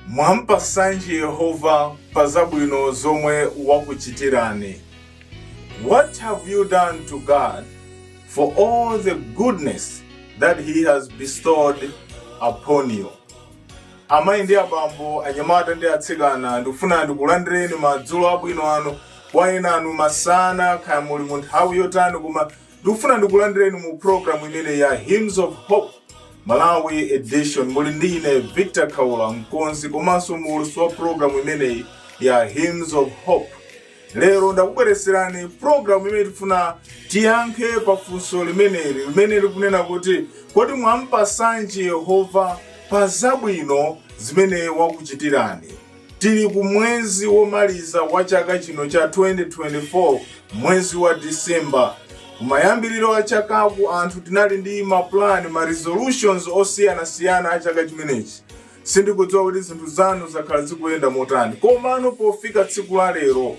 Mwampasanji Yehova pa zabwino zomwe wakuchitirani? What have you done to God for all the goodness that he has bestowed upon you? Amayi ndi abambo, anyamata ndi atsikana, ndikufuna ndikulandireni madzulo abwino ano, kwa enanu masana, kaya muli mu nthawi yotani, koma ndikufuna ndikulandireni mu program imene ya Hymns of Hope Malawi Edition. Muli ndi ine Victor Khaula, mkonzi komanso muulutsi wa program imeneyi ya Hymns of Hope. Lero ndakubweretserani program imene tifuna tiyankhe pa funso limeneli limene likunena kuti, kodi mwampasanji Yehova pa zabwino zimene wakuchitirani? Tili ku mwezi womaliza wa chaka chino cha 2024, mwezi wa Disemba. Kumayambiriro a chakaku anthu tinali ndi mapulani, ma resolutions osiyanasiyana a chaka chimenechi. Sindikudziwa kuti zinthu zanu zakhala zikuyenda motani, komano pofika tsiku la lero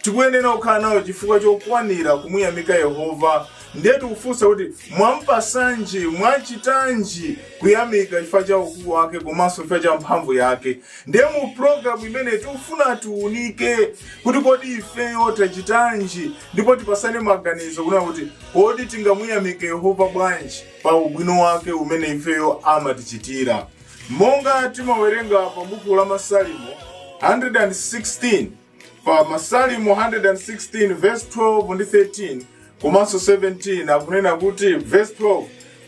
tikuyenera kukhala nawo chifukwa chokwanira kumuyamika Yehova. Ndiye tikufunsa kuti, mwampasanji, mwachitanji kuyamika chifukwa cha ukulu wake komanso chifukwa cha mphamvu yake? Ndiye mu programu imene tikufuna tiunike kuti kodi ifeyo tachitanji, ndipo tipasane maganizo kunena kuti kodi tingamuyamike Yehova bwanji pa ubwino wake umene ifeyo amatichitira. Monga timawerenga pa buku la Masalimo 116, pa Masalimo 116 verse 12 ndi 13 komanso 17, akunena kuti, verse 12,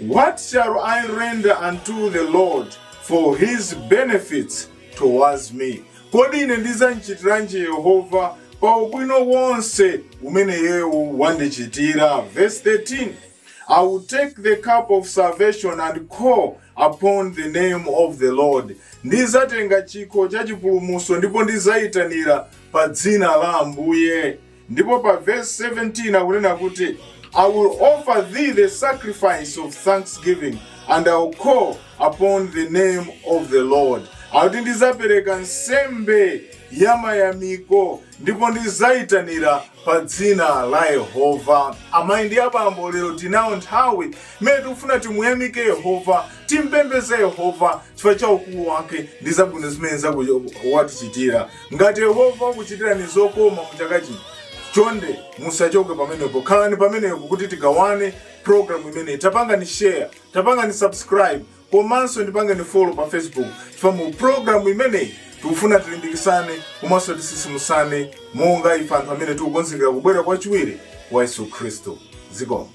"What shall I render unto the Lord for his benefits towards me?" Kodi ine ndizamchitiranji Yehova pa ubwino wonse umene iyeyo wandichitira? Verse 13, "I will take the cup of salvation and call upon the name of the Lord." Ndizatenga chikho cha chipulumutso ndipo ndizayitanira pa dzina la Ambuye. Ndipo pa verse 17 akunena kuti, "I will offer thee the sacrifice of thanksgiving and I will call upon the name of the Lord." Akuti ndizapereka nsembe ya mayamiko ndipo ndizayitanira pa dzina la Yehova. Amayi ndi abambo, lero tinawo nthawi imene tikufuna timuyamike Yehova, timpembeze Yehova chifukwa cha ukulu wake ndi zabwino zimene watichitira. Ngati Yehova wakuchitirani zokoma mu chaka chino, chonde musachoke pamenepo, khalani pamenepo kuti tigawane program imeneyi. Tapangani share, tapangani subscribe, komanso ndipangani follow pa Facebook, chifukwa mu program imeneyi tikufuna tilimbikisane komanso tisisimusane monga ife anthu amene tikukonzekera kubwera kwachiwiri kwa Yesu Khristu. Zikomo.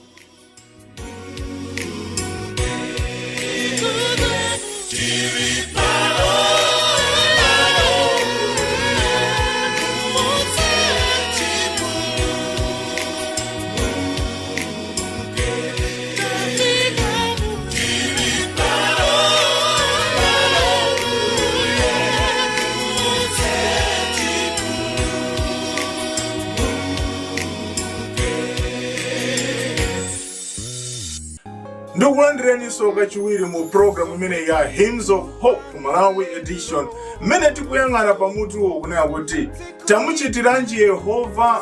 Ndikulandireninso kachiwiri mu programu imene ya Hymns of Hope Malawi Edition, mmene tikuyang'ana pamutuwo kunena kuti tamuchitiranji Yehova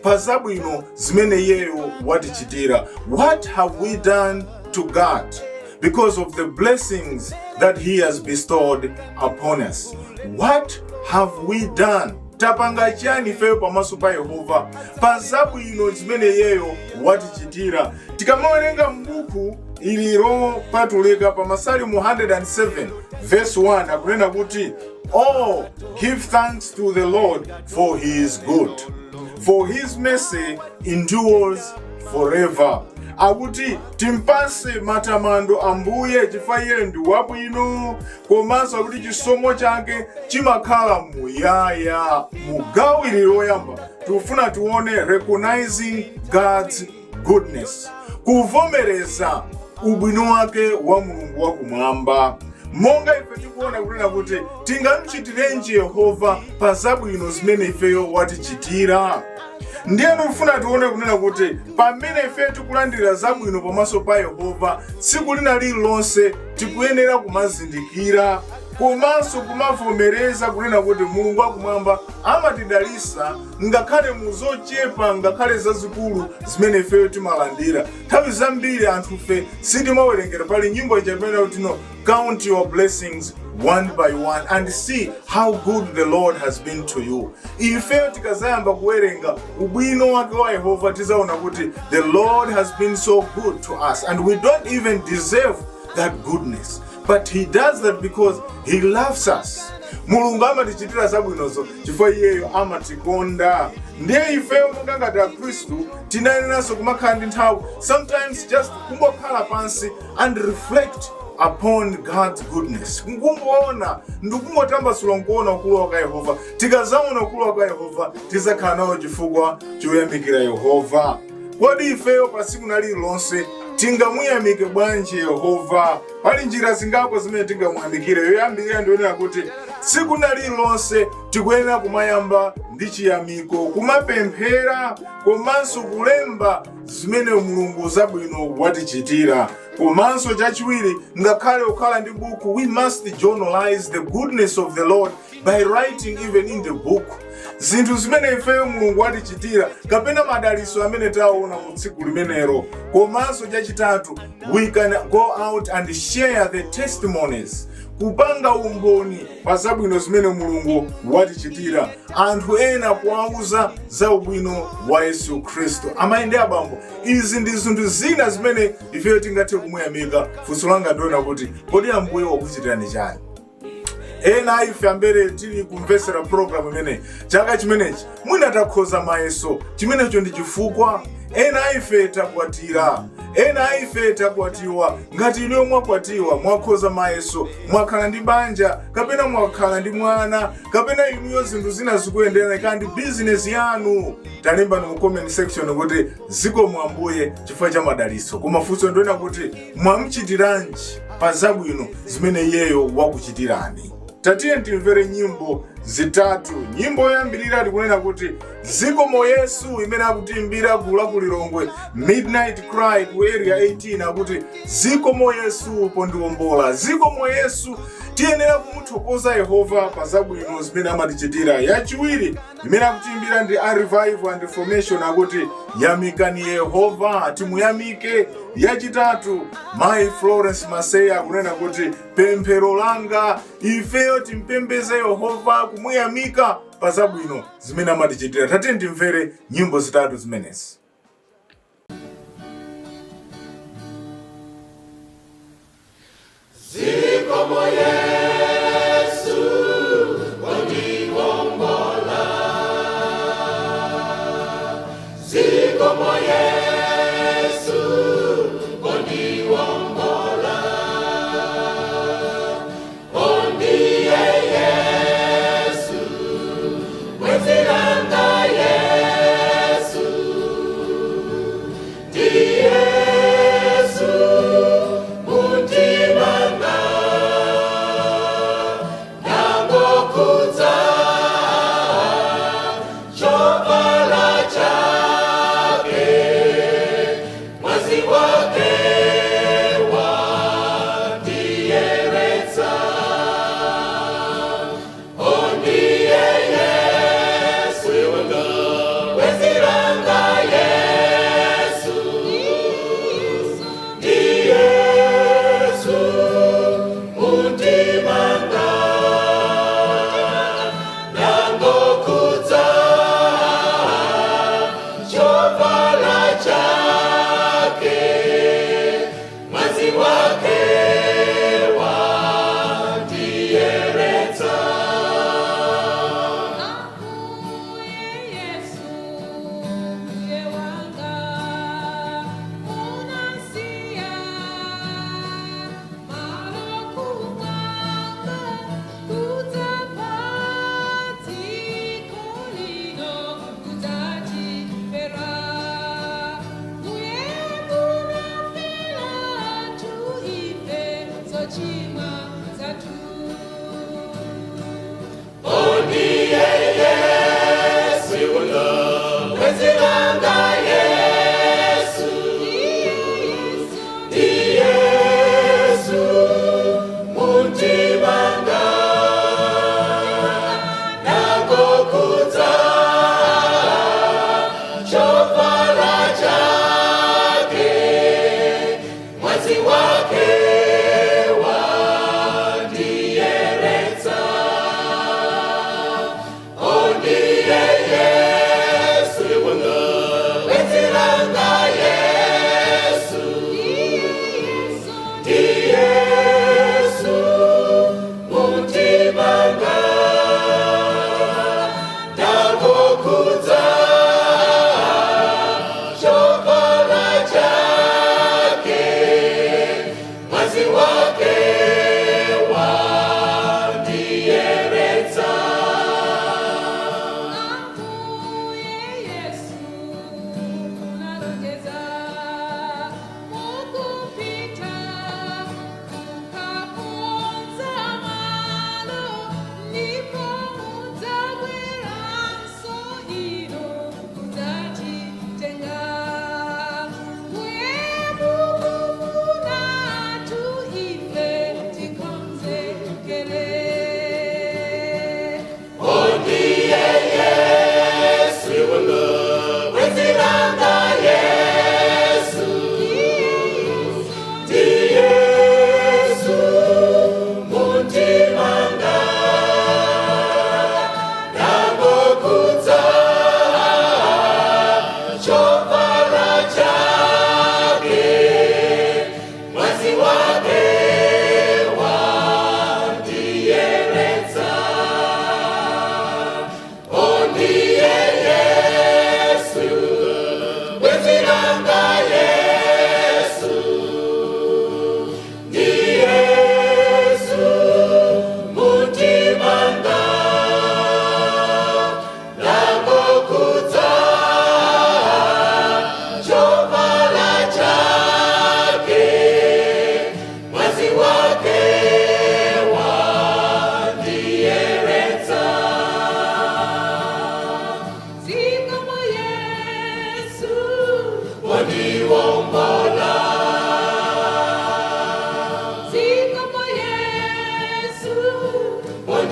pa zabwino zimene iyeyo watichitira. What have we done to God because of the blessings that he has bestowed upon us? What have we done? Tapanga chiyani ifeyo pamaso pa Yehova pa zabwino zimene iyeyo watichitira? Tikamawerenga m'buku ili lopatulika pa Masalimo 107 verse 1, akunena kuti, "Oh, give thanks to the Lord, for he is good, for his mercy endures forever." Akuti timpase matamando Ambuye chifukwa iye ndi wabwino, komanso akuti chisomo chake chimakhala muyaya. Mu gawo ili loyamba tikufuna tione recognizing God's goodness, kuvomereza ubwino wake wa Mulungu wakumwamba. Monga ife tikuona kunena kuti tingamchitirenji Yehova pa zabwino zimene ifeyo watichitira? Ndiyeno tikufuna tione kunena kuti pamene ife tikulandira zabwino pamaso pa Yehova tsiku lina lililonse, tikuyenera kumazindikira komanso kumavomereza kunena kuti Mulungu wakumwamba amatidalisa ngakhale mu zochepa, ngakhale zazikulu zimene ifeyo timalandira. Nthawi zambiri anthufe sitimawerengera. Pali nyimbo ija imene kuti, no, "Count your blessings one by one and see how good the Lord has been to you. Ifeyo tikazayamba kuwerenga ubwino wake wa Yehova, tizaona kuti the Lord has been so good to us and we don't even deserve that goodness, but He does that because He loves us. Mulungu amatichitira zabwinozo chifukwa iyeyo amatikonda. Ndiye ifeyo monga ngati Akhristu tinayeneranso kumakhala ndi nthawi, sometimes just kungokhala pansi and reflect upon God's goodness, kungoona ndikungotambasula nkuona ukulu wa Yehova. Tikazaona ukulu wa Yehova, tizakhala nawo chifukwa choyamikira Yehova. Kodi ifeyo pa tsiku na lililonse tingamuyamike bwanji Yehova? Pali njira zingapo zimene tingamuyamikire. Yoyambirira ndionera kuti tsiku na lililonse tikuyenera kumayamba ndi chiyamiko, kumapemphera komanso kulemba zimene Mulungu zabwino watichitira. Komanso chachiwiri, ngakhale kukhala ndi buku, we must journalize the goodness of the Lord by writing even in the book zinthu zimene ifeyo Mulungu watichitira kapena madalitso amene taona mu tsiku limenelo. Komanso chachitatu, we can go out and share the testimonies, kupanga umboni pa zabwino zimene Mulungu watichitira, anthu ena kuwauza za ubwino wa Yesu Khristu. Amayi ndi abambo, izi ndi zinthu zina zimene ifeyo tingathe kumuyamika. Funso langa ndiona kuti kodi Ambuye wakuchitirani chani? Ena ife ambere tili kumvesera program imeneyi, chaka chimenechi mwina takhoza mayeso, chimenecho ndi chifukwa. Ena ife takwatira, ena ife takwatiwa. Ngati inuyo mwakwatiwa, mwakhoza mayeso, mwakhala ndi banja kapena mwakhala ndi mwana, kapena inuyo zinthu zina zikuyenderana kandi bizinesi yanu, talembani mu comment section kuti zikomo Ambuye chifukwa cha madalitso. Koma funso ndiona kuti mwamuchitiranji pa zabwino zimene iyeyo wakuchitirani? Tatiye timvere nyimbo zitatu. Nyimbo yoyambirira tikunena kuti "Zikomo Yesu", imene akutiimbira gulu la ku Lilongwe, Midnight Cry, ku Area 18, akuti "Zikomo Yesu pondiwombola". Zikomo Yesu. Tiyenera kumuthokoza Yehova pa zabwino zimene amatichitira. Yachiwiri imene akutiimbira ndi a Revival and Reformation, akuti "Yamikani Yehova", timuyamike. Yachitatu, Mayi Florence Maseya akunena kuti "Pemphero Langa". Ifeyo timpembeze Yehova, kumuyamika pa zabwino zimene amatichitira. Tatiye timvere nyimbo zitatu zimenezi. Zikomo Yesu pondiwombola. Zikomo Yesu pondiwombola. Ondiye Yesu, bwenzi langa Yesu.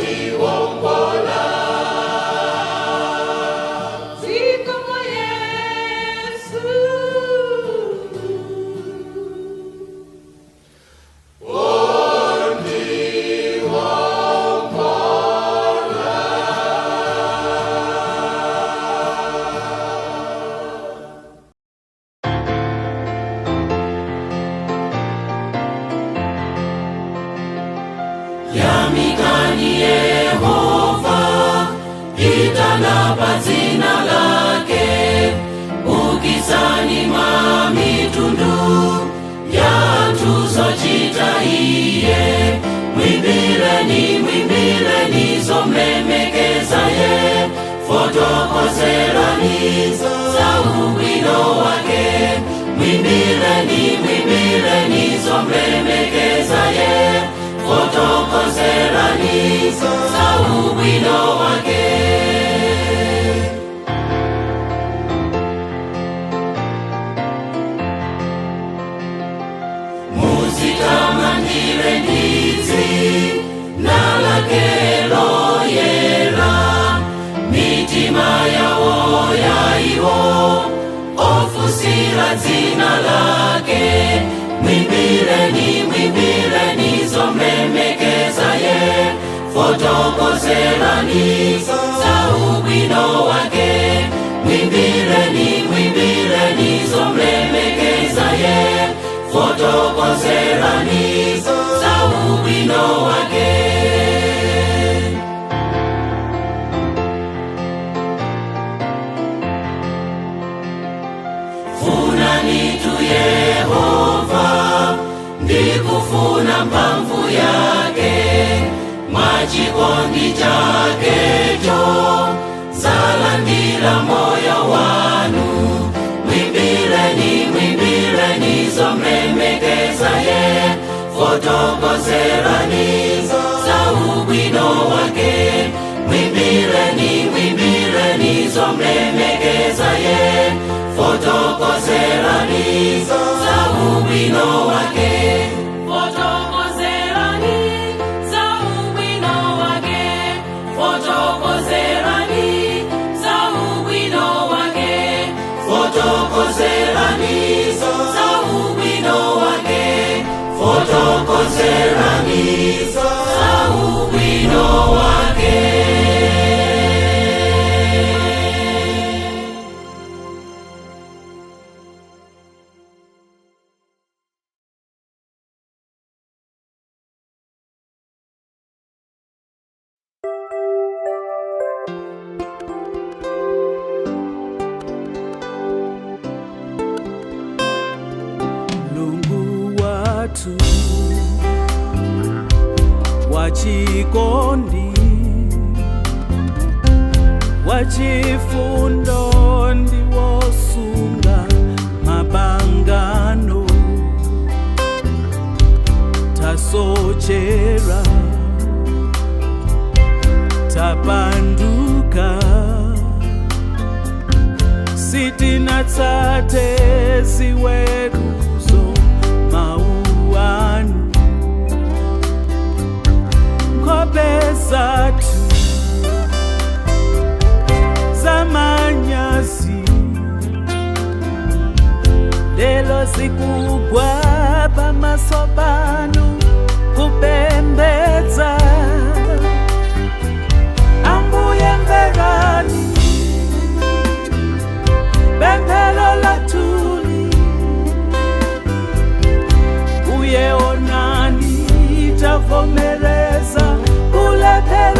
Pondiwombola. Zikomo Yesu. Yamikani Yehova, itana pa dzina lake, ukisani mwa mitundu yanthu zochita iye. Mwimbileni, mwimbileni zomlemekeza ye, fotokozerani za ubwino wake. Mwimbileni, mwimbileni zomlemekeza ye, fotokozerani za ubwino wake. Muzitamandire ndi dzina lake loyera, mitima yawo yaiwo ofunsira dzina lake. Mwimbileni, mwimbileni zomlemekeza ye, fotokozerani za ubwino wake. Mwimbileni, mwimbileni zomlemekeza ye, fotokozerani za ubwino wake. Funani tu Yehova ndikufuna mphamvu yake, mwachikondi chakecho zalandira moyo wanu. Mwimbileni, mwimbileni zomlemekeza ye, fotokozerani za ubwino wake. Mwimbileni, mwimbileni zomlemekeza ye, fotokozerani za ubwino wake. Fotokozerani za ubwino wake. Fotokozerani za ubwino wake. Fotokozerani za ubwino wake. Fotokozerani za ubwino wake. Mulungu wathu wachikondi, wachifundo, ndiwosunga mapangano, tasochera, tapanduka, sitinatsate ziweruzo, mawu anu. Nkhope zathu zamanyazi lelo zikugwa pamaso panu kupembedza. Ambuye, mverani pemphero lathuli, uye onani tavomereza kulephera.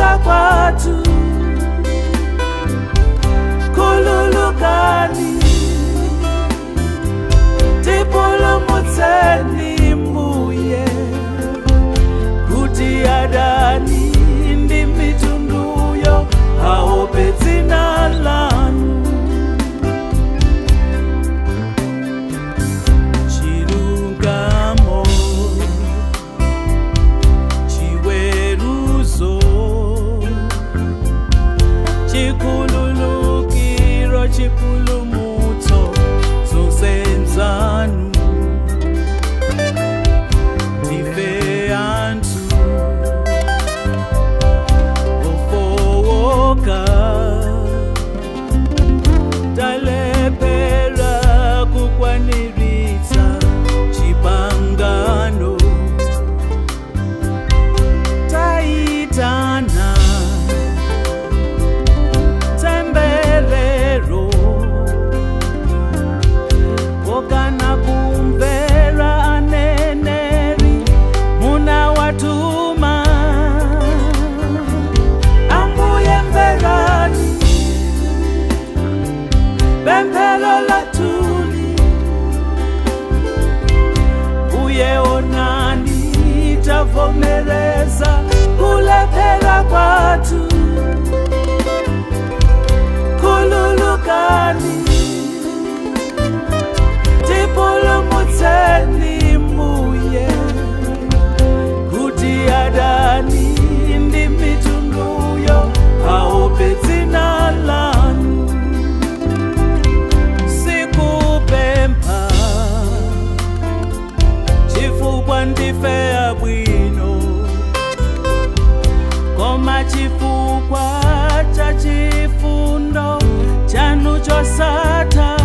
Chifukwa cha chifundo chanu chosatha.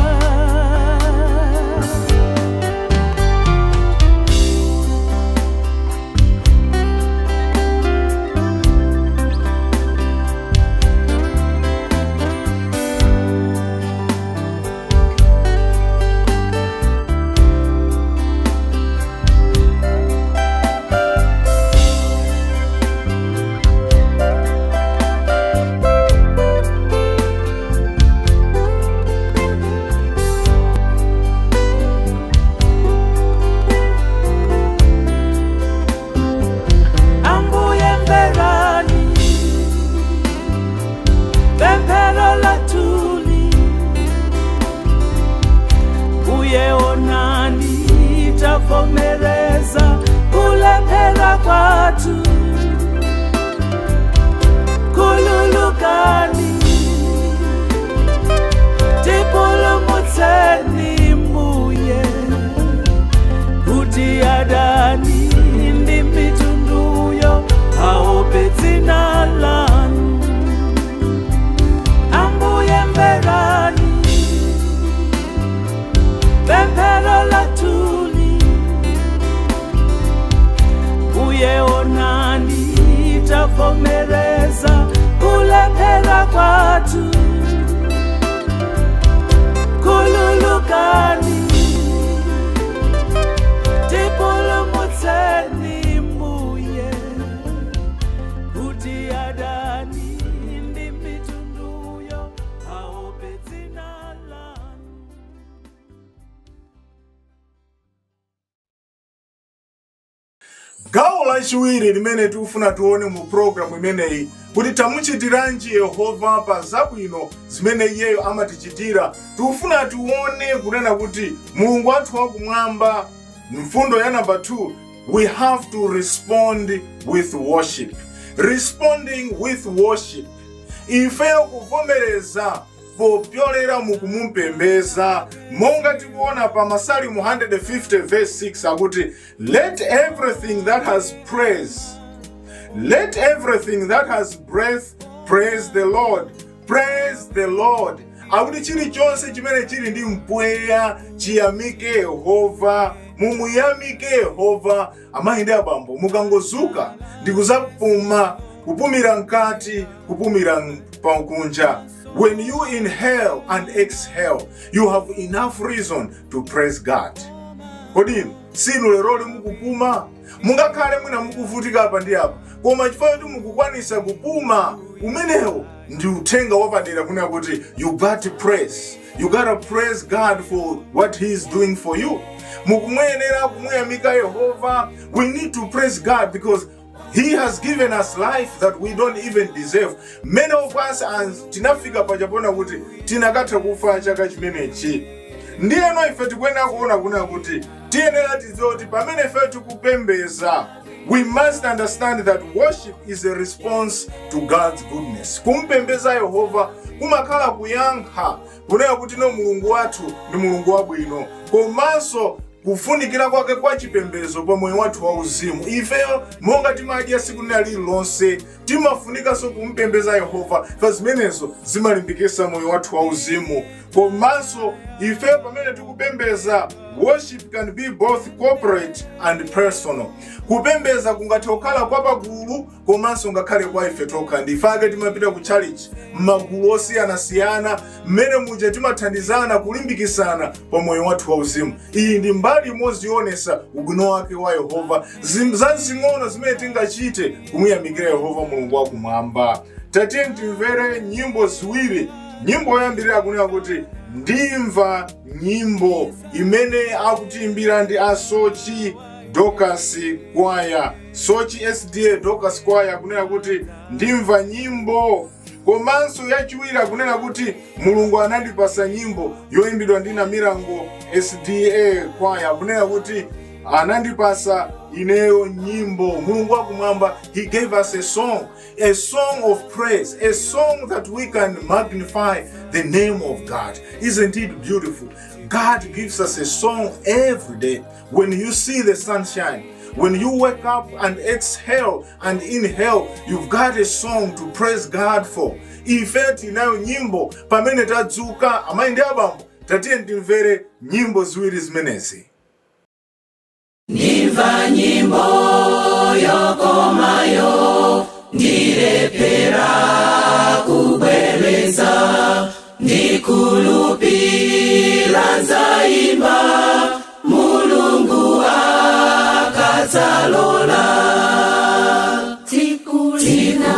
Ambuye mverani pemphero lathuli, uye onani tavomereza kulephera kwathu. Khululukani, tipulumutseni mbuye, kuti adani ndi mitunduyo aope dzina lanu. Ambuye mverani pemphero lathuli, uye onani tavomereza kulephera kwathu. Khululukani, tipulumutseni mbuye, kuti adani ndi mitunduyo aope dzina lanu. Gawo lachiwiri limene tikufuna tione mu programu imeneyi, kuti tamuchitiranji Yehova pa zabwino zimene iyeyo amatichitira, tikufuna tione kunena kuti Mulungu wathu wakumwamba, mfundo ya namba 2, we have to respond with worship. Responding with worship, ifeyo kuvomereza popyolera mukumupembeza, monga tikuona pa Masalimu 150 verse 6 akuti, "Let everything that has praise, let everything that has breath praise the Lord. Praise the Lord." Akuti chilichonse chimene chili ndi mpweya chiyamike Yehova, mumuyamike Yehova. Amayi ndi abambo, mukangozuka ndikuzapuma, kupumira mkati, kupumira pakunja, when you inhale and exhale, you have enough reason to praise God. Kodi sinu leroli mukupuma? Mungakhale mwina mukuvutika apa ndi apa, koma chifukwa choti mukukwanisa kupuma, umenewo ndi uthenga wapadera kunena kuti you got to praise, you gotta praise God for what He is doing for you. Mukumuyenera kumuyamika Yehova. We need to praise God because He has given us life that we don't even deserve. Many of us, as tinafika pachapona kuti tinakatha kufa chaka chimenechi. Ndiyeno ife tikuyenera kuona kunena kuti tiyenera tidziwe kuti pamene ife tikupembeza, we must understand that worship is a response to God's goodness. Kumpembeza Yehova kumakhala kuyankha kunena kuti no, Mulungu wathu ndi Mulungu wabwino, komanso kufunikira kwake kwa chipembedzo pa moyo wathu wauzimu. Ifeyo monga timadya tsiku lina lililonse, timafunikanso kumpembeza Yehova pa zimenezo zimalimbikitsa moyo wathu wauzimu. Komanso ifeyo pamene tikupembeza, worship can be both corporate and personal. Kupembeza kungathe kukhala kwa pagulu komanso ngakhale kwa ife tokha. Ndifake timapita ku church m'magulu osiyanasiyana, mmene muja timathandizana kulimbikitsana pa moyo wathu wauzimu. Iyi ndi mbali imodzi yoonesa ubwino wake wa Yehova, zazing'ono zimene tingachite kumuyamikira Yehova Mulungu wakumwamba. Tatiye timvere nyimbo ziwiri. Nyimbo yoyambirira kunena kuti "Ndimva Nyimbo", imene akutiimbira ndi Asochi Dorcas Choir, Soche SDA Dorcas Choir, kunena kuti "Ndimva Nyimbo". Komanso yachiwiri akunena kuti "Mulungu Anandipasa Nyimbo", yoimbidwa ndi Namirango SDA Choir, kunena kuti "Anandipasa Ineyo Nyimbo". Mulungu wakumwamba, He gave us a song, a song of praise, a song that we can magnify the name of God. Isn't it beautiful? God gives us a song every day. When you see the sunshine, When you wake up and exhale and inhale, you've got a song to praise God for. Ife tinayo nyimbo pamene tadzuka. Amayi ndi abambo, tatiye timvere nyimbo ziwiri zimenezi. Ndimva nyimbo yokomayo, ndilephera kubwereza, ndikhulupira nzaimba Mulungu akadzalola. Tsiku lina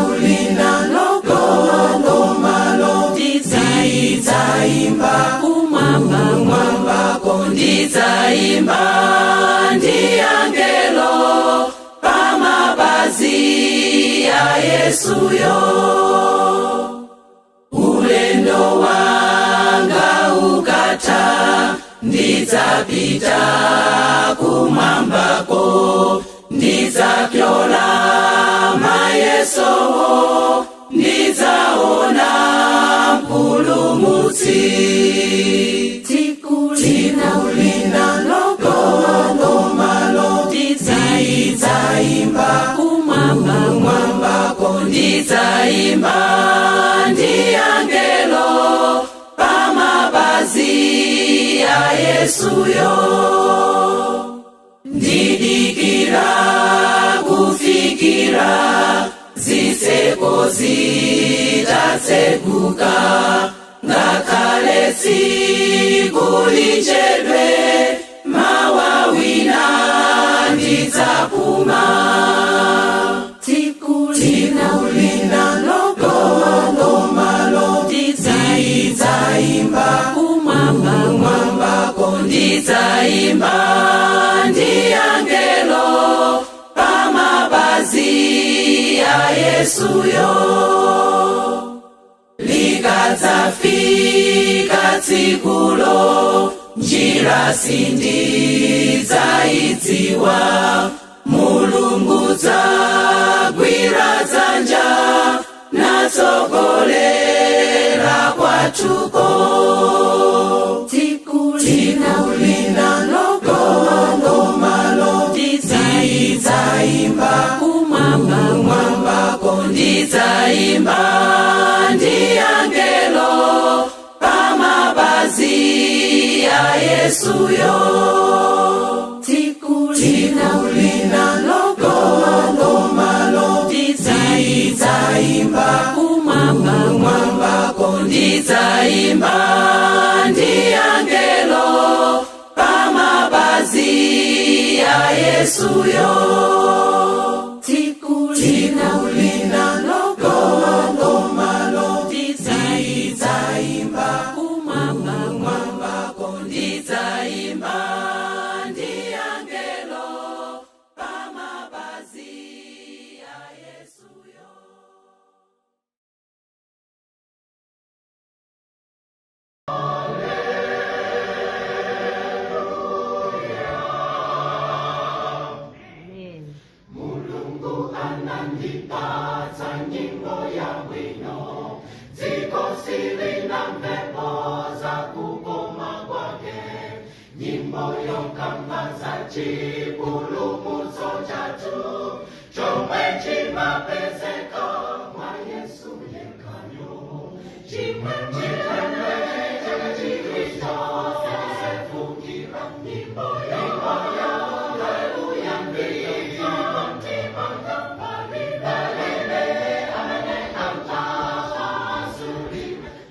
lokomalo ndidzaimba kumwambako, ndidzaimba ndi angelo pamapazi a Yesuyo. Ulendo wanga ukatha, ndidzapita kumwambako, ndidzapyola mayesowo, ndidzaona Mpulumutsi. Tsiku lina lokomalo ndidzaimba kumwambako, ndidzaimba ndi angelo pamapazi a Yesuyo. Ndidikira kufikira zitseko zitatseguka, ngakhale tsiku lichedwe, mawa wina ndidzapuma. Tsiku lina lokomalo ndidzaimba kumwambako, ndidzaimba ndi angelo pamapazi a Yesuyo. Likadzafika tsikulo, njira sindidzaidziwa, Mulungu dzagwira dzanja natsogolera kwathuko. Tsiku lina lokomalo ndidzaimba kumwambako, ndidzaimba ndi angelo pamapazi a Yesuyo. Tsiku lina lokomalo ndidzaimba kumwambako, ndidzaimba ndi angelo pamapazi a Yesuyo. Tsiku lina lokomalo ndidzaimba kumwambako, ndidzaimba ndi angelo pamapazi a Yesuyo.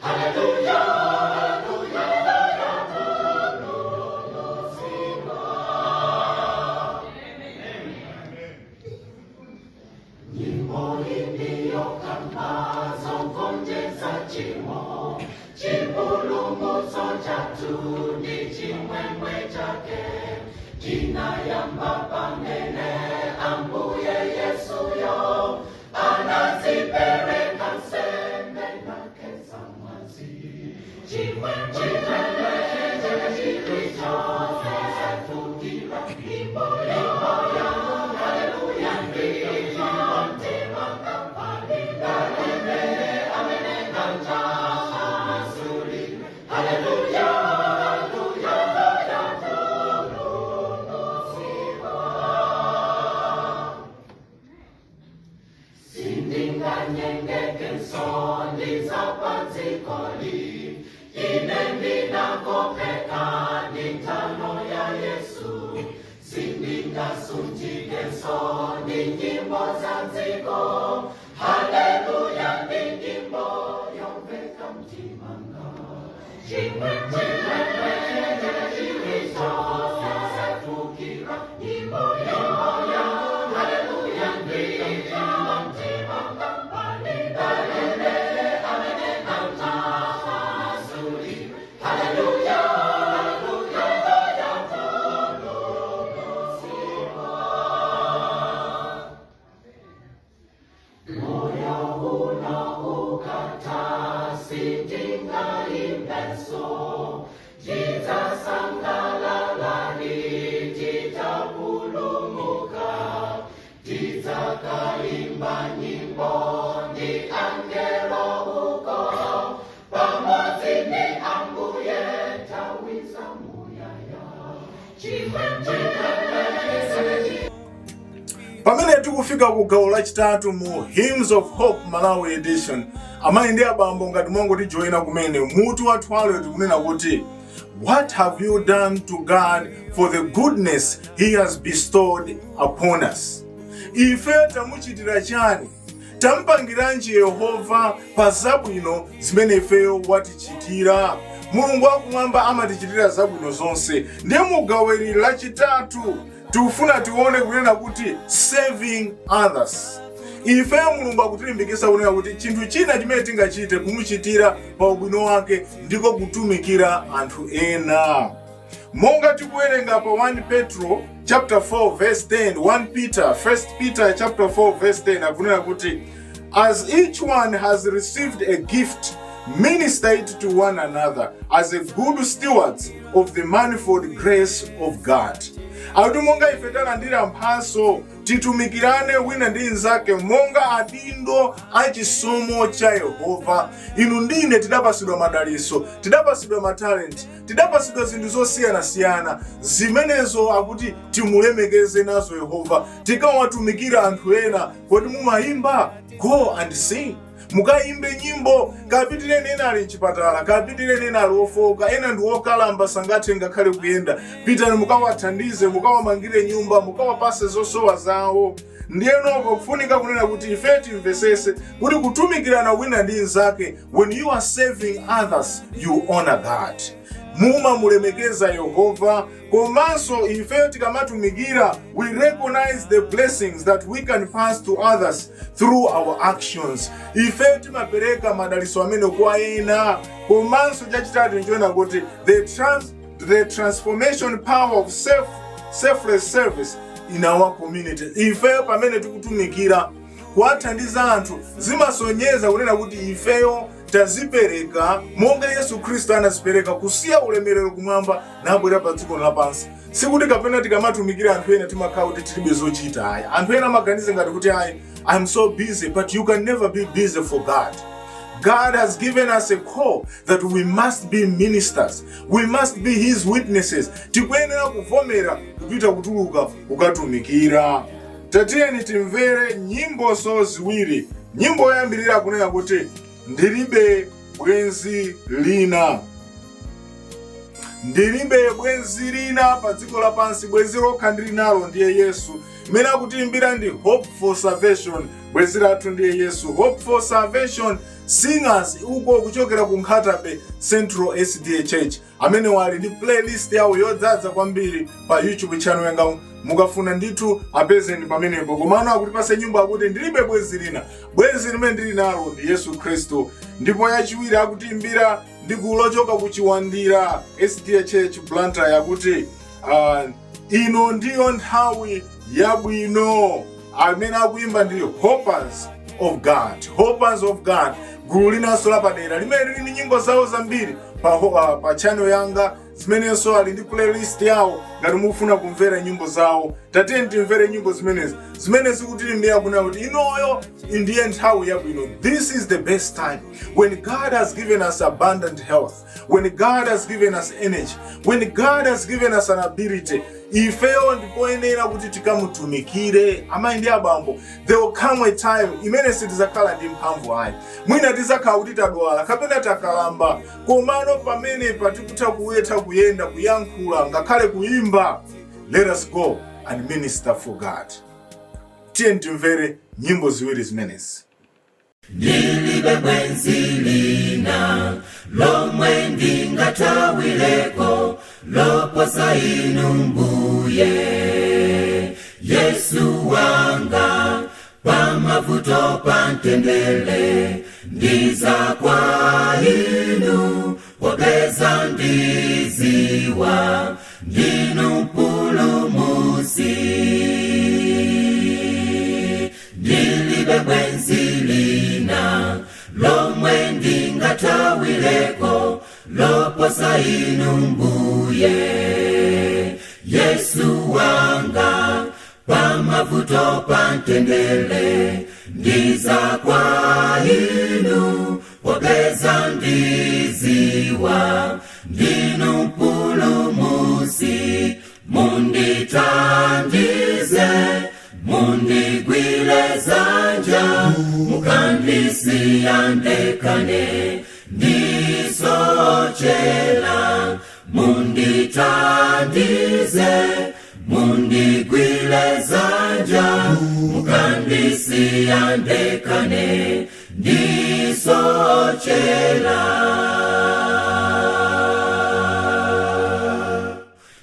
Hallelujah. Pamene tikufika ku gawo lachitatu mu Hymns of Hope Malawi Edition, amayi ndi abambo, ngati mwangotijoyina kumene, mutu wathu walero tikunena kuti, "What have you done to God for the goodness He has bestowed upon us?" Ife tamuchitira chani, tampangiranji Yehova pa zabwino zimene ifeyo watichitira? Mulungu wakumwamba amatichitira zabwino zonse. Ndiye mu gawo ili lachitatu tikufuna tione kunena kuti serving others. Ifeyo Mulungu akutilimbikitsa kunena kuti chinthu china chimene tingachite kumuchitira pa ubwino wake ndiko kutumikira anthu ena, monga tikuwerenga pa 1 Petro chapter 4 verse 10, 1 Peter, 1 Peter chapter 4 verse 10, akunena kuti, "As each one has received a gift, minister it to one another as a good stewards of the manifold grace of God." Akuti monga ife talandira mphatso, titumikirane wina ndi mnzake monga adindo a chisomo cha Yehova. Inu ndine tidapasidwa madalitso, tidapasidwa matalenti, tidapasidwa zinthu zosiyanasiyana zimenezo akuti timulemekeze nazo Yehova tikawatumikira anthu ena. Kodi mumayimba? Go and sing, mukayimbe nyimbo. Kapitireni ena ali mchipatala, kapitireni ena ali ofoka, ena ndi okalamba, sangathe ngakhale kuyenda. Pitani mukawathandize, mukawamangire nyumba, mukawapase zosowa zawo. Ndiyenoko kufunika kunena kuti ife timvesese kuti kutumikirana wina ndi mnzake, when you are serving others, you honor God, mumamulemekeza Yehova. Komanso ife tikamatumikira, we recognize the blessings that we can pass to others through our actions. Ife timapereka madalitso amene kwa ena. Komanso chachitatu nchoona kuti the transformation power of selfless service in our community. Ife pamene tikutumikira kuwathandiza anthu, zimasonyeza kunena kuti ifeyo tazipereka monga Yesu Khristu anazipereka, kusiya ulemerero kumwamba nabwera pa dziko lapansi. Sikuti kapena tikamatumikira anthu ena timakhala kuti tilibe zochita, ayi. Anthu ena amaganiza ngati kuti, "Ayi, I'm so busy," but you can never be busy for God. God has given us a call that we must be ministers. We must be His witnesses. Tikuyenera kuvomera kupita kutuluka kukatumikira. Tatiyeni timvere nyimboso ziwiri. Nyimbo yoyambirira kunena kuti "Ndilibe Bwenzi Lina". Ndilibe bwenzi lina pa dziko lapansi, bwenzi lokha ndili nalo ndiye Yesu. Imene akutiimbira ndi Hope for Salvation. Bwenzi lathu ndiye Yesu. Hope for Salvation Singers uko kuchokera ku Nkhata Bay Central SDA Church, amene wali ndi playlist yawo yodzaza kwambiri pa YouTube channel yanga. Mukafuna ndithu apezeni pamenepo. Komano akutipase nyimbo akuti "Ndilibe Bwenzi Lina", bwenzi limene ndili nalo ndi Yesu Khristu. Ndipo yachiwiri akutiimbira ndi gulu lochoka ku Chiwandira SDA Church, Blantyre, yakuti "Ino Ndiyo Nthawi Yabwino". Amene akuimba ndi Hopers of God. Hopers of God, gulu linanso lapadera limene lili ndi nyimbo zawo zambiri pa channel yanga, zimenenso ali ndi playlist yawo. Ngati mukufuna kumvera nyimbo zawo, tatiyeni timvere nyimbo zimenezi zimene zikutilimbikitsa kunena kuti inoyo ndiye nthawi yabwino. This is the best time when God has given us abundant health, when God has given us energy, when God has given us an ability. Ifeyo ndipoyenera kuti tikamutumikire. Amayi ndi abambo, there will come a time imene sitizakhala ndi mphamvu ayi. Mwina tizakhala kuti tadwala kapena takalamba, komano pamene patikutha kuyetha, kuyenda, kuyankhula, ngakhale kuyimba, let us go and minister for God. Tiye timvere nyimbo ziwiri zimenezi. Ndilibe bwenzi lina lomwe ndingathawireko loposa inu Mbuye Yesu wanga. Pamavuto, pamtendere, ndiza kwa inu, popeza ndiziwa ndinu Mpulumutsi. Ndilibe bwenzi lina lomwe ndingathawireko loposa inu Mbuye Yesu wanga. Pamavuto, pamtendere, ndiza kwa inu, popeza ndiziwa ndinu Mpulumutsi. Mundithandize, mundigwire dzanja, mukandisiya ndekha ndisochera. Mundithandize, mundigwire dzanja, mukandisiya ndekha ndisochera.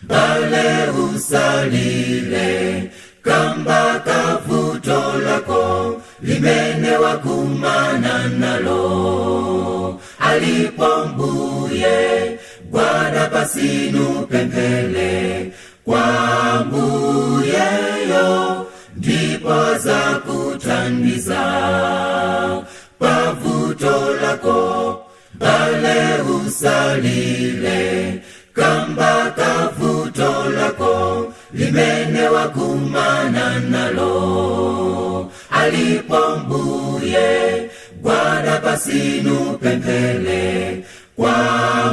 Bale, usalile kamba kavuto lako limene wakumana nalo. Alipo Mbuye, gwada pansi nupemphele kwa Mbuyeyo, ndipo zakuthandiza pavuto lako. Bale, usalile kamba kavuto lako limene wakumana nalo. Alipo Mbuye, gwada pansi nupemphele kwa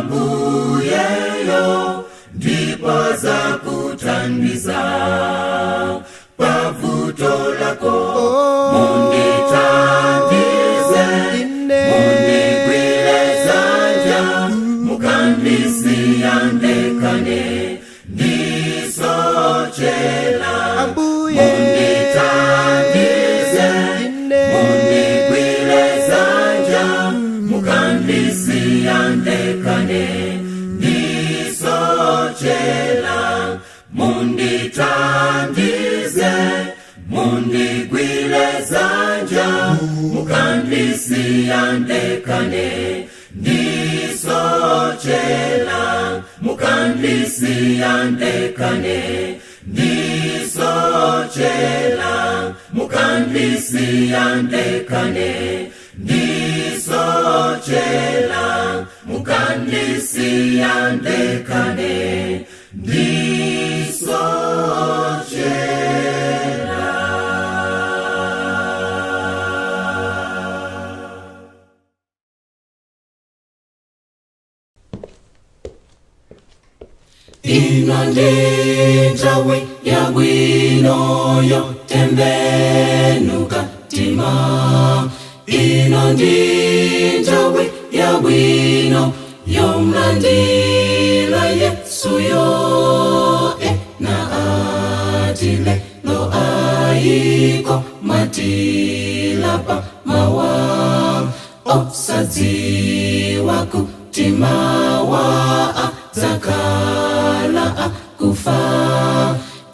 Mbuyeyo, ndipo zakuthandiza pavuto lako. Mundithandize, mundigwire dzanja, mukandisiya ndekha ndisochera. Mundithandize, mundigwire dzanja, mukandisiya ndekha ndisochera. Mundithandize, mundigwire dzanja, mukandisiya ndekha ndisochera. Mukandisiya ndekha ndisochera. Mukandisiya ndekha ndisochera. Mukandisiya ndekha ndisochera. Ino ndi nthawi yabwinoyo tembenuka mtima. Ino ndi nthawi yabwino yomlandira Yesuyo. Ena ati lelo ayi, koma tilapa mawa, osadziwa kuti mawa adzakhala akufa.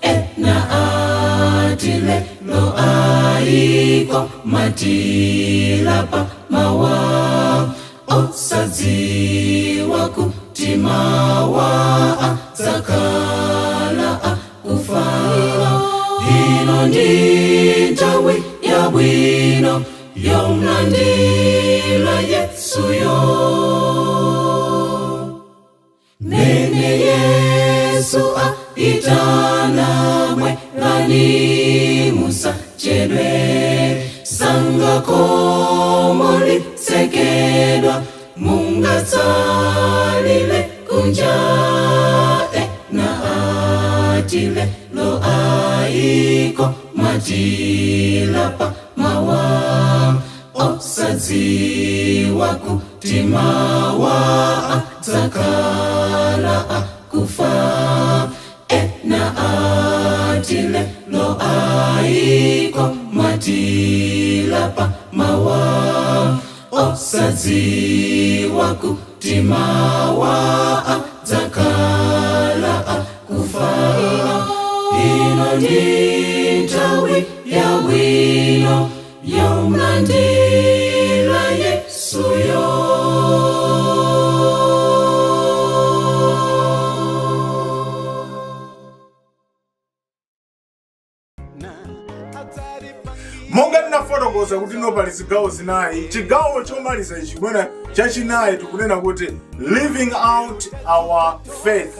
Ena ati lelo ayi, koma tilapa mawa, osadziwa kuti mawa adzakhala akufa. Ino ndi nthawi yabwino yomlandira Yesuyo. Mene Yesu aita. Osadziwa kuti mawa adzakhala akufa. Ena ati lelo ayi koma tilapa mawa. Osadziwa kuti mawa adzakhala akufa. Ino ndi nthawi yabwino yomulandira Yesuyo. Monga ndinafotokoza kuti no pali zigawo zinayi, chigawo chomaliza ichi mwina chachinayi, tikunena kuti living out our faith.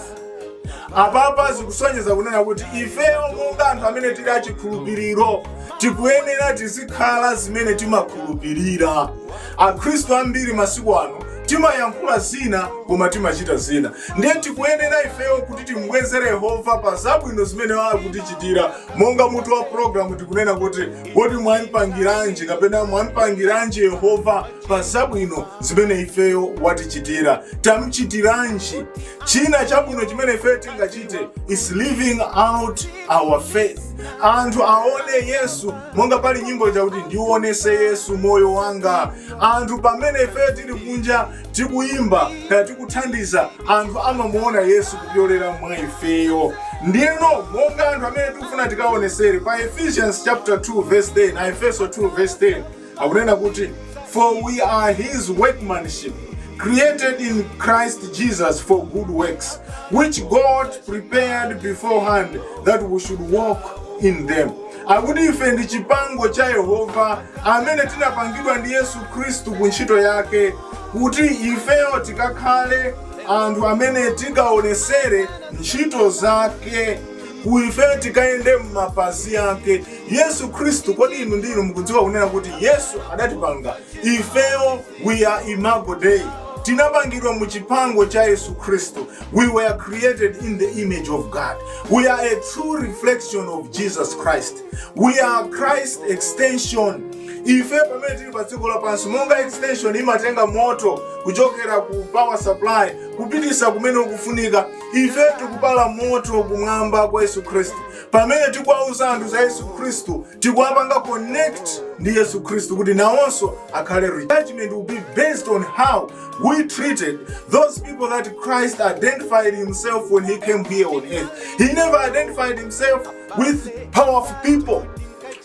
Apapa zikusonyeza kunena kuti ifeyo monga anthu amene tili achikhulupiriro tikuyenera tizikhala zimene timakhulupirira. Akhristu ambiri masiku ano timayankhula zina koma timachita zina. Ndiye tikuyenera ifeyo kuti timubwezere Yehova pa zabwino zimene akutichitira. Monga mutu wa programu tikunena kuti kodi mwampangiranji kapena mwampangiranji Yehova pa zabwino zimene ifeyo watichitira? Tamchitiranji? China chabwino chimene ifeyo tingachite is living out our faith. Anthu aone Yesu, monga pali nyimbo chakuti "Ndionese Yesu moyo wanga". Anthu pamene ifeyo tili kunja tikuyimba kaya tikuthandiza anthu, amamuona Yesu kupyolera mwa ifeyo. Ndiyeno monga anthu amene tikufuna tikaonesere, pa Ephesians chapter 2 verse 10, Efeso 2 verse 10, akunena kuti, "For we are his workmanship, created in Christ Jesus for good works, which God prepared beforehand that we should walk in them." Akuti ife ndi chipango cha Yehova amene tinapangidwa ndi Yesu Khristu ku ntchito yake, kuti ifeyo tikakhale anthu amene tikaonesere ntchito zake, ku ifeyo tikayende m'mapazi ake Yesu Khristu. Kodi inu ndinu mukudziwa kunena kuti Yesu adatipanga ifeyo? We are imago Dei. Tinapangidwa mu chipango cha Yesu Khristu. We were created in the image of God. We are a true reflection of Jesus Christ. We are Christ extension. Ife pamene tili pa dziko lapansi, monga extension imatenga moto kuchokera ku power supply kupitisa kumene ukufunika, ife tikupala moto kumwamba kwa Yesu Khristu. Pamene tikuwauza anthu za Yesu Khristu, tikuwapanga connect ndi Yesu Khristu kuti nawonso akhale. Judgment will be based on how we treated those people that Christ identified himself when he came here on earth. He never identified himself with powerful people.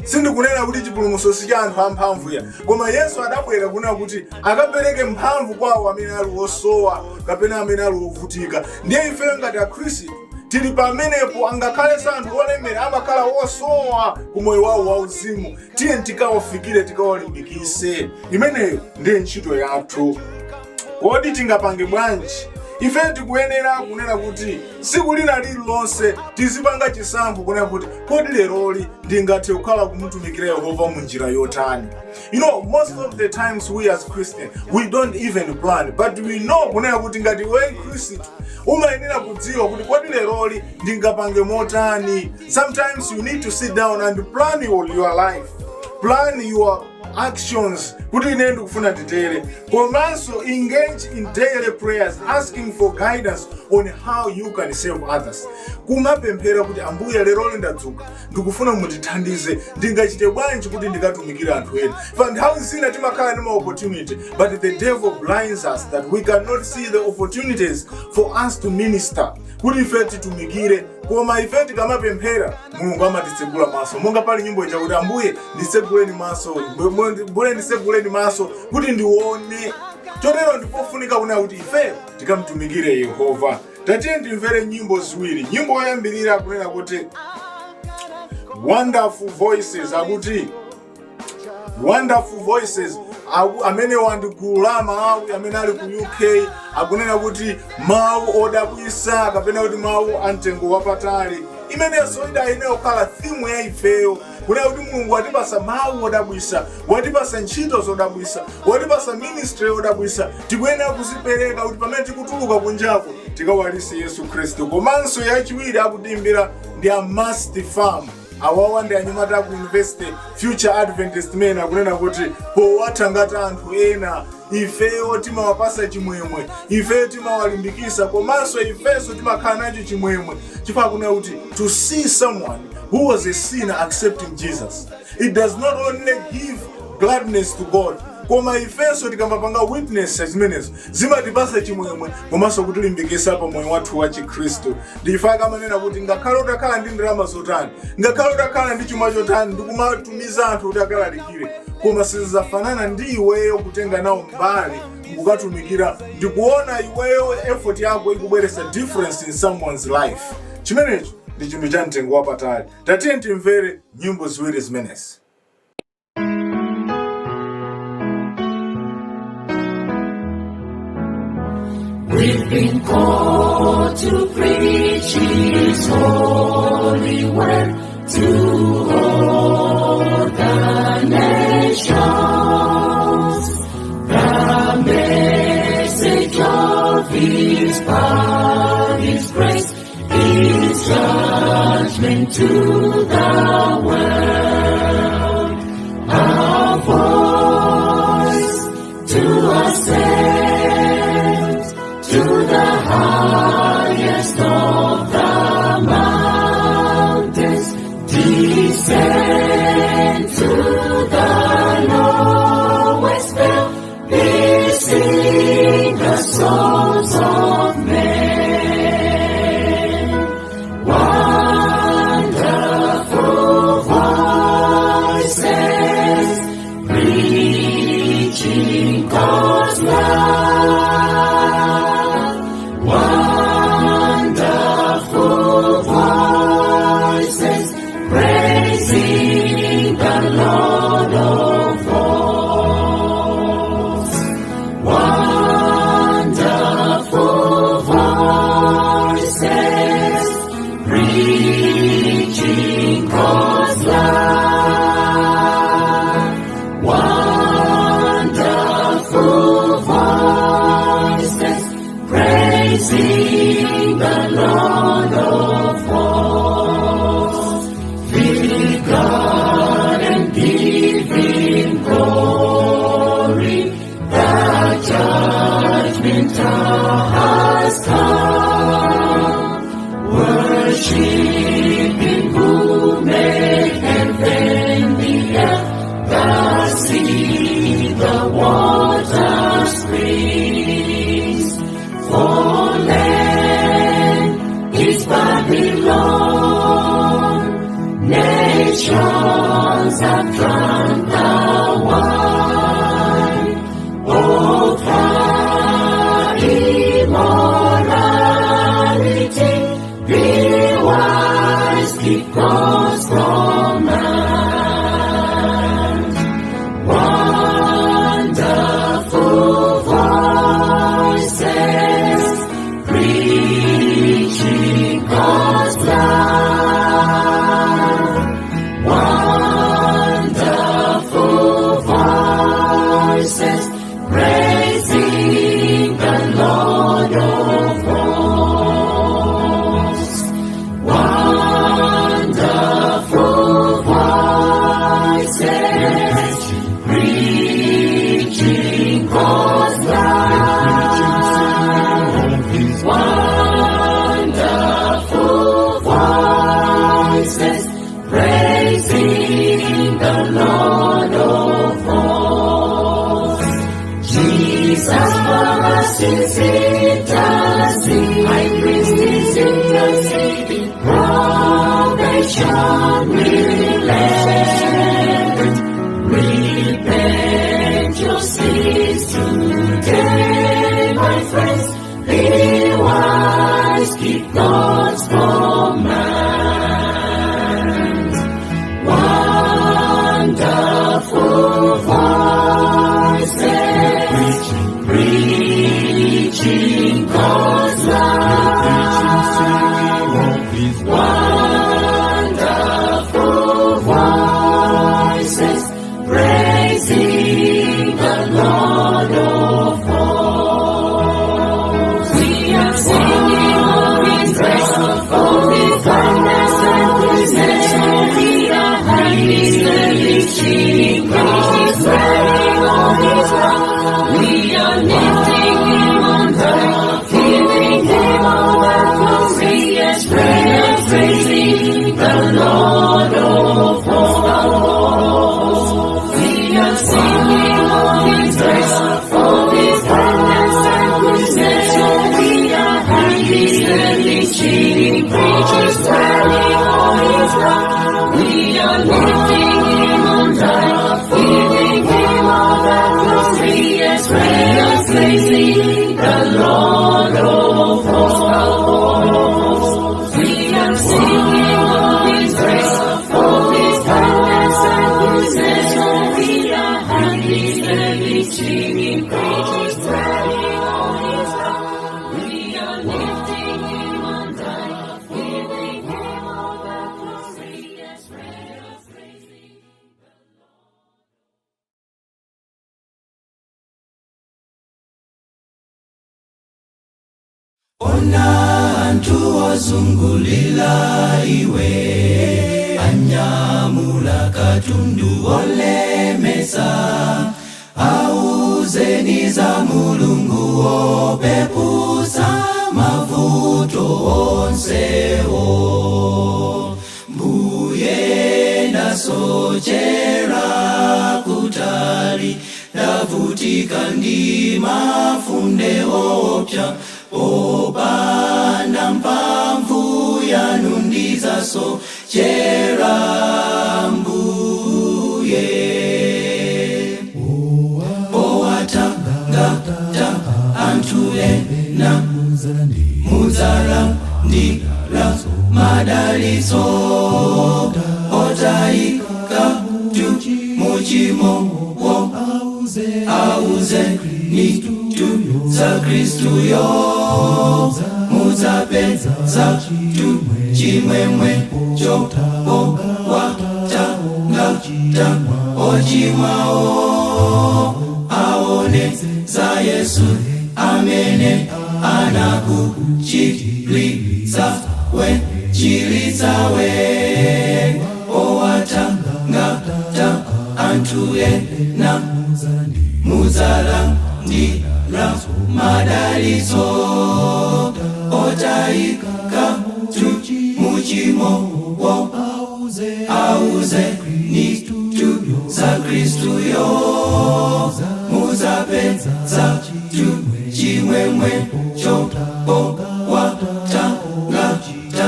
Sindikunena kuti chipulumutso si cha anthu amphamvu ya, koma Yesu adabwera kunena kuti akapereke mphamvu kwawo amene ali osowa kapena amene ali ovutika. Ndiye ifeyo ngati Akhristu tili pamenepo, angakhalenso anthu olemera amakhala osowa ku moyo wawo wauzimu. Tiye tikawafikire, tikawalimbikise. Imeneyo ndiye ntchito yathu. Kodi tingapange bwanji? Ife tikuyenera kunena kuti tsiku lina lililonse tizipanga chisankho kunena kuti kodi leroli ndingathe kukhala kumutumikira Yehova mu njira yotani? Most of the times we as Christian, we don't even plan, but we know kunena kuti ngati iwe Mkhristu umayenera kudziwa kuti kodi leroli ndingapange motani. Sometimes you need to sit down and plan your life, plan your actions, kuti ine ndikufuna nditere. Komanso engage in daily prayers, asking for guidance on how you can serve others. Kumapemphera kuti, "Ambuye, leroli ndadzuka, ndikufuna mundithandize, ndingachite bwanji kuti ndikatumikire anthu ena?" Pa nthawi zina timakhala ndi ma opportunity, but the devil blinds us that we cannot see the opportunities for us to minister, kuti ife titumikire. Koma ife tikamapemphera, Mulungu amatitsegula maso, monga pali nyimbo ija kuti, "Ambuye nditseguleni maso, Ambuye nditseguleni maso kuti ndione." Chotero ndipofunika kunena kuti ife tikamtumikire Yehova. Tatiye timvere nyimbo ziwiri. Nyimbo yoyambirira kunena kuti Wonderful Voices. Akuti Wonderful Voices, amene ndi gulu la Malawi amene ali ku UK, akunena kuti "Mawu odabwisa" kapena kuti "Mawu amtengo wapatali". Imenenso idayenera kukhala theme ya ifeyo, kunena kuti Mulungu watipasa mawu odabwisa, watipasa ntchito zodabwisa, watipasa ministry yodabwisa. Tikuyenera kuzipereka kuti pamene tikutuluka kunjako tikawalise Yesu Khristu. Komanso yachiwiri akutiimbira ndi a Must Farm. Awawa ndi anyamata aku university, Future Adventist Men, akunena kuti powathangata anthu ena, ifeyo timawapasa chimwemwe, ifeyo timawalimbikisa, komanso ifenso timakhala nacho chimwemwe, chifukwa akunena kuti to see someone who was a sinner accepting Jesus, it does not only give gladness to God, koma ifenso tikamapanga witness zimenezo zimatipasa chimwemwe komanso kutilimbikisa pa moyo wathu wa Chikhristu. Ndife akamanena kuti ngakhale utakhala ndi ndalama zotani, ngakhale utakhala ndi chuma chotani, ndikumatumiza anthu kuti akalalikire, koma sizidzafanana ndi iweyo kutenga nawo mbali mukukatumikira, ndikuona iweyo effort yako ikubweretsa difference in someone's life. Chimenecho ndi chinthu cha mtengo wapatali. Tatiye timvere nyimbo ziwiri zimenezi. We've been called to preach His holy word to all the nations. The message of His power, His grace, His judgment to the world. Our voice to ascend to the highest of the mountains, descend to the lowest vale, piercing the souls of men. Wonderful voices preaching God's love. Wonderful voices praising the Lord of hosts. Wonderful voices preaching God's love. Wonderful voices praising the Lord of hosts. Fear God and give Him glory. The judgment hour has come. Worship Him who made heaven, the earth, the sea, the water springs. Fallen is Babylon. Nations have drunk the wine of her immorality. Be wise, keep God's command. Wonderful voices preaching God's love. Wonderful voices praising the Lord of hosts. Wonderful voices preaching God's love. Wonderful voices praising the Lord of hosts. Jesus for us is interceding, High Priest is interceding, probation will end. Repent your sins today, my friends. Be wise, keep God's command. Wonderful voices preaching God's love. Wonderful preachers spreading all His love. We are lifting Him on high, giving Him all the glory. Yes, we are praising the Lord of hosts. We are singing of His grace, of His kindness and goodness. We are happy, standing, singing, preachers spreading all His love. We are lifting Him on high, giving Him all the glory. Yes, we are praising the Lord of hosts. We are singing of His grace, of His kindness and goodness. We are happy, standing, singing, preachers spreading all His love. We are lifting Him on high, giving Him all the glory. Yes, we are praising. Ona anthu ozungulira iwe, anyamula katundu olemesa. Auzeni za Mulungu opepusa mavuto onsewo. Mbuye, ndasochera kutali, ndavutika ndi mafunde opya. Popanda mphamvu yanu ndizasochera, Mbuye. Powathangata anthu ena, mudzalandira madalitso. Otayika tu muchimowo, auzeni tu za Kristuyo. Mudzapeza tu chimwemwe chopowathangata ochimwawo. Aone za Yesu amene anakuchilitsa we, chilitsa we. Owathangata anthu ena, mudzalandira madalitso. Otayika tu muchimowo, auzeni tu za Kristuyo. Mudzapeza tu chimwemwe chopowathangata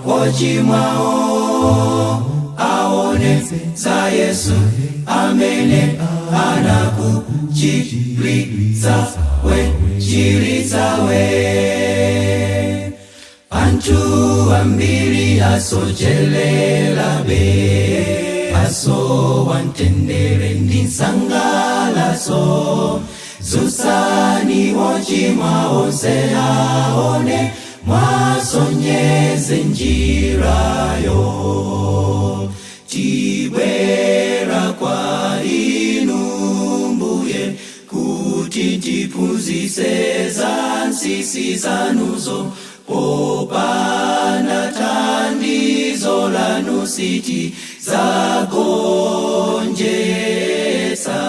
ochimwawo. Aone za Yesu amene anakuchilitsa we, chilitsa we. Anthu ambiri asochelela be, asowa mtendere ndi nsangalaso. Dzutsani ochimwa onse aone, mwasonyeze njirayo. Tibwera kwa inu, Mbuye, kuti tiphunzitse za nsisi zanuzo. Popanda thandizo lanu sitidzagonjetsa.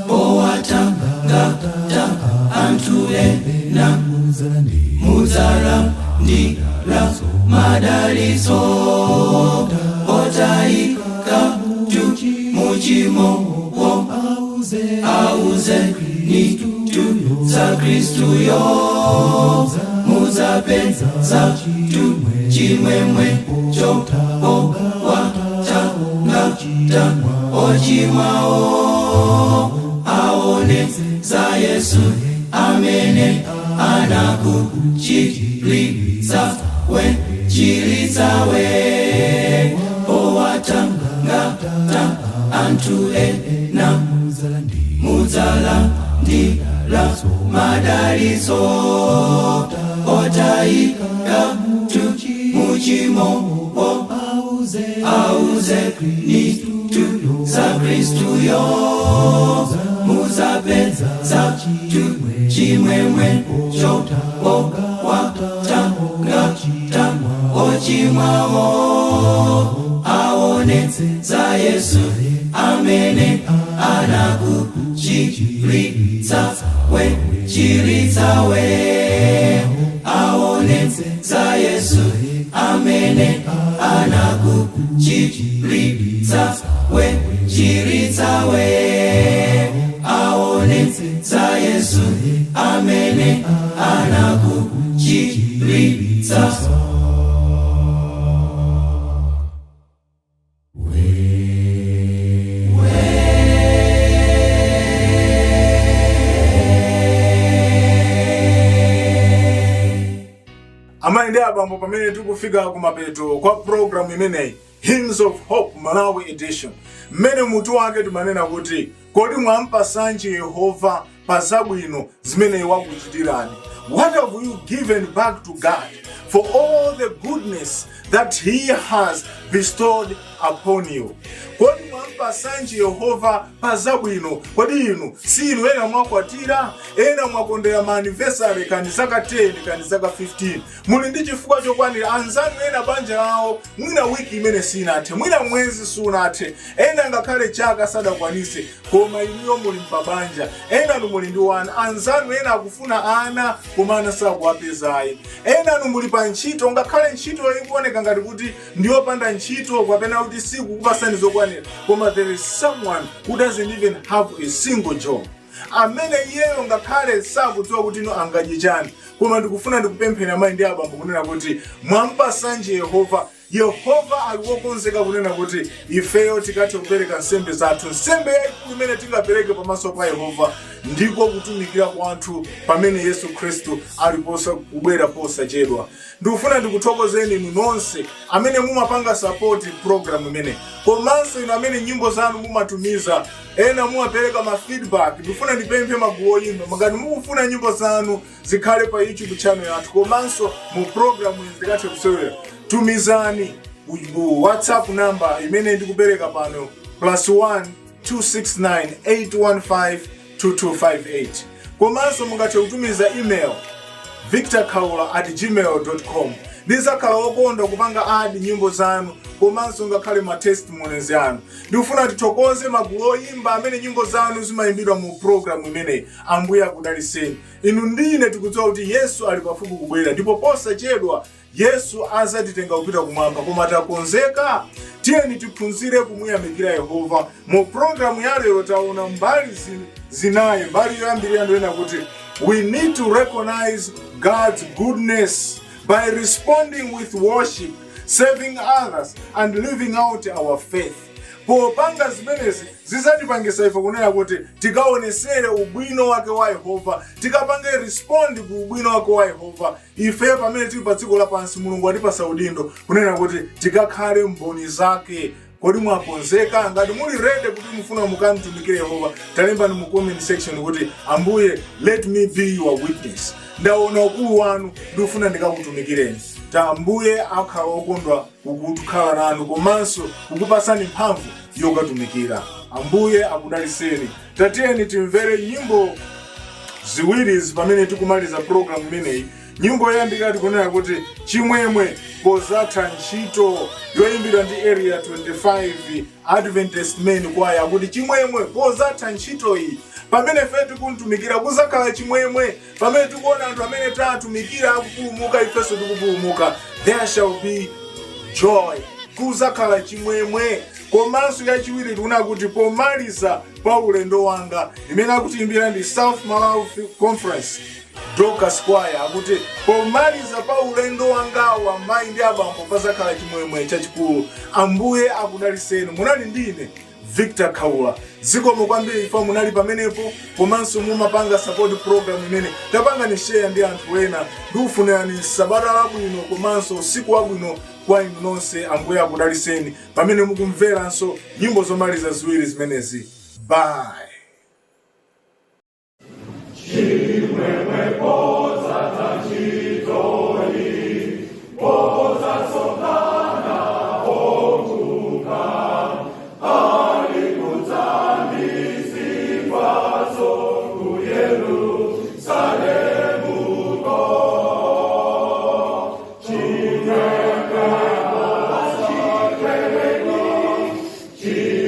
Powathangata anthu ena, mudzalandira madalitso. Otayika tu muchimowo, auzeni tu za Kristuyo. Mudzapeza tu chimwemwe chopowathangata ochimwawo. Aone za Yesu amene anakuchilitsa we, chilitsa we. Owathangata anthu ena, mudzalandira madalitso. Otayika tu muchimowo, auzeni tu za Kristuyo. Mudzapeza tu chimwemwe chopowathangata ochimwawo. Aone za Yesu amene anakuchiritsa we, chiritsa we. Aone za Yesu amene anakuchiritsa we, chiritsa we. Aone za Yesu amene anakuchiritsa. Amayi ndi abambo, pamene tikufika kumapeto kwa programu imeneyi, Hymns of Hope Malawi Edition, mmene mutu wake timanena kuti, "Kodi mwampasanji Yehova pa zabwino zimene wakuchitirani?" What have you given back to God for all the goodness that he has bestowed upon you? Kodi mwampasanji Yehova pa zabwino? Kodi inu si inu ena mwakwatira, ena mwakondera ma anniversary kani zaka 10, kani zaka 15? Muli ndi chifukwa chokwanira. Anzanu ena banja lawo mwina wiki imene sinathe, mwina mwezi sunathe, ena ngakhale chaka sadakwanise, koma inuyo muli mpabanja. Enanu muli ndi wana, anzanu ena akufuna ana koma ana sakuwapezayi. Enanu muli pa ntchito, ngakhale ntchito ikuoneka ngati kuti ndiyopanda ntchito kapena kuti sikukupasani zokwanira, koma there is someone who doesn't even have a single job, amene iyeyo ngakhale sakudziwa kuti ino angadye chani. Koma ndikufuna ndikupemphera, amayi ndi abambo, kunena kuti mwampasanji Yehova? Yehova ali wokonzeka kunena kuti ifeyo tikathe kupereka nsembe zathu. Nsembe yayikulu imene tingapereke pamaso pa Yehova ndiko kutumikira kwathu pamene Yesu Khristu ali posa kubwera posachedwa. Ndikufuna ndikuthokozeni inu nonse amene mumapanga support program imene, komanso inu amene nyimbo zanu mumatumiza, ena mumapereka ma feedback. Ndikufuna ndipemphe magulu oyimba, ngati mukufuna nyimbo zanu zikhale pa YouTube channel yathu komanso mu program iyi zikathe kusewera, tumizani ku WhatsApp number imene ndikupereka pano, +1 269 815 2258. Komanso mungathe kutumiza email, victorkhaula@gmail.com. Ndizakhala wokondwa kupanga add nyimbo zanu komanso ngakhale ma testimonies anu. Ndikufuna tithokoze magulu oyimba amene nyimbo zanu zimayimbidwa mu program imeneyi. Ambuye akudaliseni inu. Ndine tikudziwa kuti Yesu ali pafupi kubwera, ndipo posachedwa Yesu azatitenga kupita kumwamba. Koma takonzeka? Tiyeni tiphunzire kumuyamikira Yehova. Mu programu ya lero taona mbali zinayi. Mbali yoyambirira ndiyonena kuti we need to recognize God's goodness by responding with worship, serving others and living out our faith. Popanga zimenezi zizatipangisa ife kunena kuti tikaonesere ubwino wake wa Yehova, tikapange respond ku ubwino wake wa Yehova. Ife pamene tili pa dziko lapansi, Mulungu atipasa udindo kunena kuti tikakhale mboni zake. Kodi mwakonzeka? Ngati muli ready kuti mufuna mukamtumikire Yehova, talembani mu comment section kuti, "Ambuye, let me be your witness. Ndaona ukulu wanu, ndikufuna ndikakutumikireni." Ta Ambuye akhala okondwa kukhala nanu komanso kukupasani mphamvu yokatumikira. Ambuye akudaliseni. Tatiyeni timvere nyimbo ziwiri pamene tikumaliza program imeneyi. Nyimbo yoyambirira tikunena kuti "Chimwemwe Pozatha Ntchito", yoyimbidwa ndi Area 25 Adventist Men Choir, kuti chimwemwe pozatha ntchito iyi. Pamene ife tikumtumikira kuzakhala chimwemwe, pamene tikuona anthu amene tatumikira akupulumuka, ifenso tikupulumuka, there shall be joy, kuzakhala chimwemwe. Komanso yachiwiri tikuona kuti "Pomaliza pa Ulendo Wanga", imene akutiimbira ndi South Malawi Conference Dorcas Choir, akuti pomaliza pa ulendo wangawo, amayi ndi abambo, pazakhala chimwemwe chachikulu. Ambuye akudaliseni. Munali ndine Victor Khaula. Zikomo kwambiri ifa munali pamenepo komanso mumapanga support program imene. Tapangani share ndi anthu ena. Ndikufunirani sabata labwino komanso usiku wabwino kwa inu nonse. Ambuye akudaliseni pamene mukumveranso nyimbo zomaliza ziwiri zimenezi. Bye. Chimwemwe pozatha ntchitoyi, pozasonkhana otuka, ali kudza ndi zipatso ku Yerusalemu ko. Chimwemwe, chimwemwe, chimwemwe.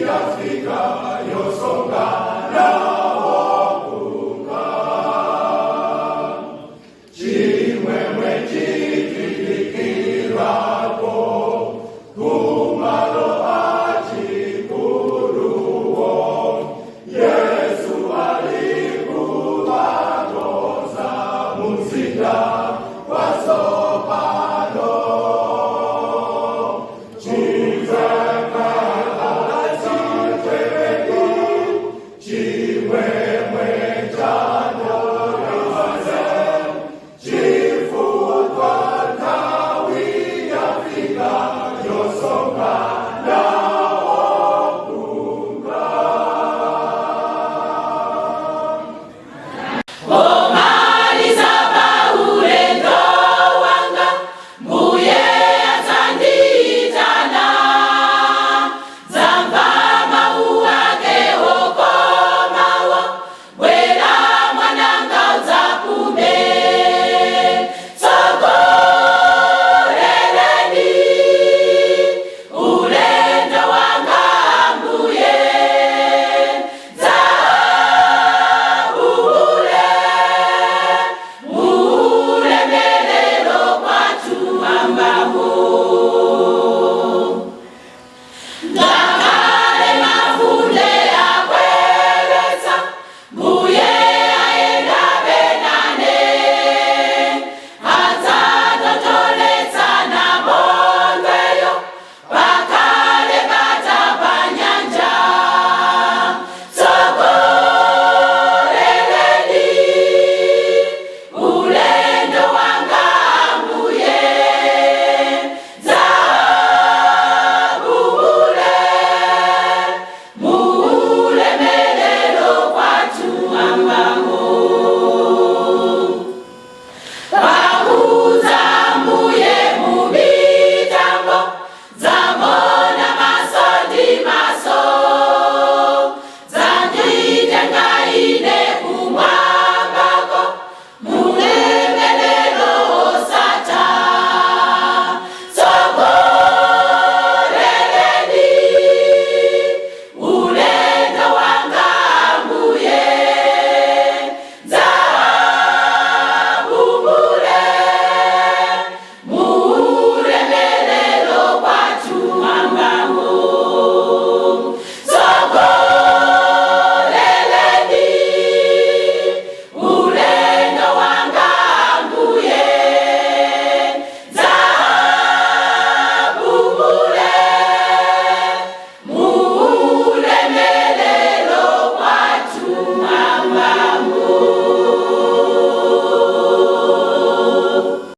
Yafika yosonga.